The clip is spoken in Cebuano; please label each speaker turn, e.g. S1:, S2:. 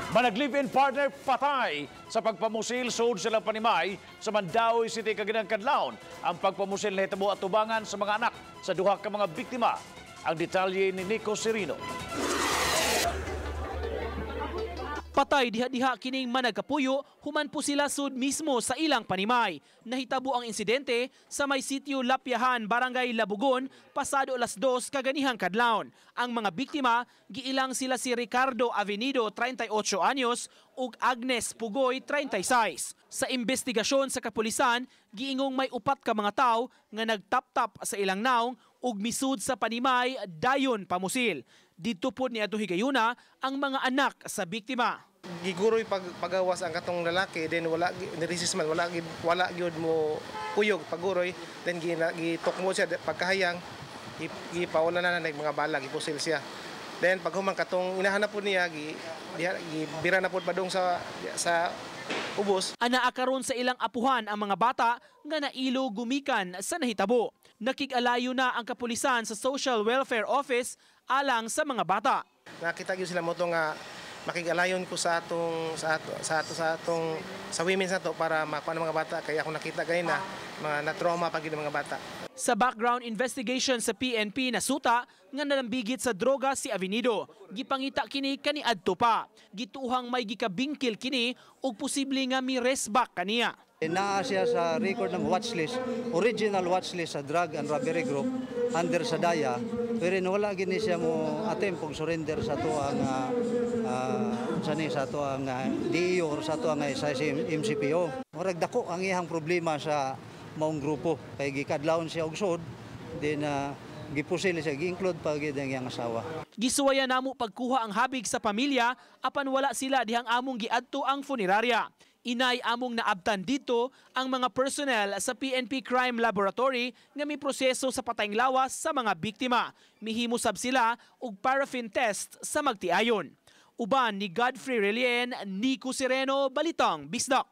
S1: Manag-live-in partner patay sa pagpamusil sud sa ilang panimay sa Mandaue City kaganang kadlawon. Ang pagpamusil nahitabo atubangan sa mga anak sa duha ka mga biktima. Ang detalye ni Nico Serino.
S2: Patay diha-diha kining managkapuyo, human po sila sud mismo sa ilang panimay. Nahitabo ang insidente sa may sitio Lapyahan, Barangay Labugon, pasado alas 2 kaganihang kadlawon. Ang mga biktima, giilang sila si Ricardo Avenido, 38 anyos, ug Agnes Pugoy, 36. Sa investigasyon sa kapulisan, giingong may upat ka mga tawo nga nagtap-tap sa ilang naong ug misud sa panimay dayon pamusil. Didto pod ni adto higayuna ang mga anak sa biktima.
S3: Giguroy pag pagawas ang katong lalaki, then wala ni-resist man, wala gyud mo kuyog pagguroy, then gitukmo siya pagkahayang, gipawala na na mga bala, gipusil siya. Then paghuman, katong inahanap po niya, gi gibira na pod padung sa ubos.
S2: Anaa karon sa ilang apuhan ang mga bata nga nailo gumikan sa nahitabo. Nakig-alayo na ang kapulisan sa Social Welfare Office alang sa mga bata.
S3: Nakita gyud sila mo to nga makig-alayon ko sa atong sa ato sa ato sa atong sa women's nato para makuha ng mga bata, kaya ako nakita ganina mga na-trauma pag mga bata.
S2: Sa background investigation sa PNP, nasuta nga nalambigit sa droga si Avenido. Gipangita kini kaniadto pa. Gituuhang may gikabingkil kini ug posible nga mi resbak kaniya.
S4: Naa siya sa record ng watch list, original watch list sa Drug and Robbery Group under sa DAIA, pero wala gini siya mo attempt pag surrender sa ato ang sa ni sa ato ang DEO or sa ato ang sa MCPO. Murag dako ang iyang problema sa maong grupo kay gikadlawon siya og sud, then gipusil siya, gi-include pa gyud ang iyang asawa.
S2: Gisuwayan namo pagkuha ang habig sa pamilya apan wala sila dihang among giadto ang funeraria. Inay among naabtan dito ang mga personnel sa PNP Crime Laboratory nga may proseso sa patayng lawas sa mga biktima. Mihimo sab sila og paraffin test sa magtiayon. Uban ni Godfrey Relien, Nico Sereno, Balitang Bisdak.